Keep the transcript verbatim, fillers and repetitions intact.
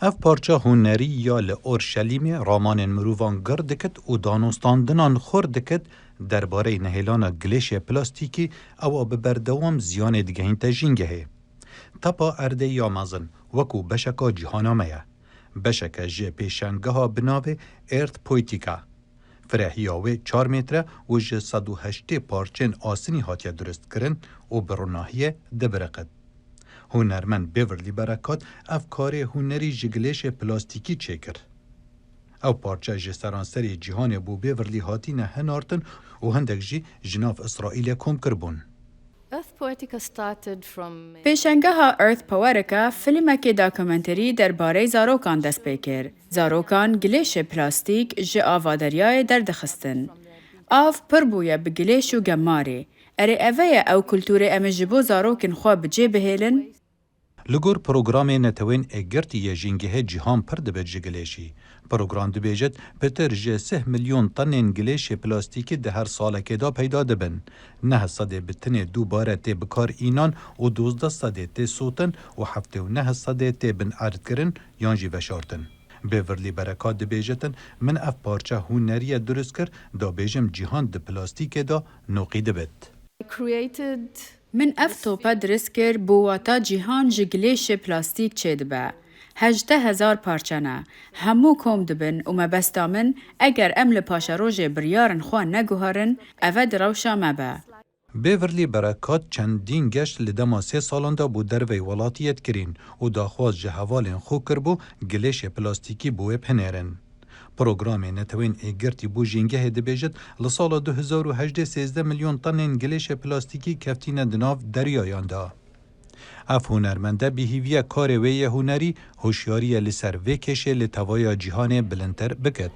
Ev parça hunerî ya li Orşelîmê ramanên mirovan gir dikit û danûstandinan xurt dikit derbareyê nehêlana gilêşê plastîkî ewa bi berdewam ziyanê digehînte jîngehê. Tepa erdê ya mezin wekû beşeka cîhana me ye. Beşeke ji pêşengeha bi navê Earth Poetica. Firehiya wê çar metre û ji sed û heştê parçên asinî hatiye durustkirin û bi ronahiyê dibiriqit. Hunermend Beverly Berekat ev karê hunerî ji gilêşê plastîkî çêkir. Ew parçe ji seranserê cîhanê bo Beverly hatine hinartin û hindek jî ji nav Îsraîlê kom kiribûn. Earth Poetica started from Pêşengeha Earth Poetica filmekê dokumenterî derbarey zarokan dest pê kir. Zarokan gilêşê plastîk ji ava deryayê derdixistin. Av pir bûye bi gilêş û gemarê. Erê, ev e ew kulturê em ê ji bo zarokên xwe bi cê bihêlin? Li gor Programê Netewên Êkgirtî yê Jîngehê cîhan pir dibit ji gilêşî. Program dibêjit, pitir ji sih milyon tenên gilêşê plastîkî di her salekê de peyda dibin. Neh sedê bi tinê dubare tê bikar înan û duzdeh sedê tê sotin û heftê û neh sedê tê bin erdkirin yan jî veşartin. Beverly Berekat dibêjitin, min ev parçe hunerî ye dirust kir, da bêjim cîhan di plastîkê de noqî dibit. Created Min ev tope dirist kir, bo wata cîhan ji gilêşê plastîk çêdibe. Hejdeh hezar parçe ne. Hemû kom dibin û mebesta min, eger em li paşerojê biryarên xwe neguherin, ev e di rewşa me be. Beverly Berekat çendîn geşt li dema sê salan de bo dervey welatiyê dikirîn û daxwaz ji hevalên xwe kiribû gilêşê plastîkî bo wê bhinêrin. Programê Netewên Êkgirtî bo Jîngehê dibêjit, li sala du hezar û hejdeh sêzdeh milyon tenên gilêşê plastîkî keftîne di nav deryayan de. Ev hunermende bi hîviye karê wê yê hunerî hoşyariyê li ser vê kêşê li tevaya cîhanê bilindtir bikit.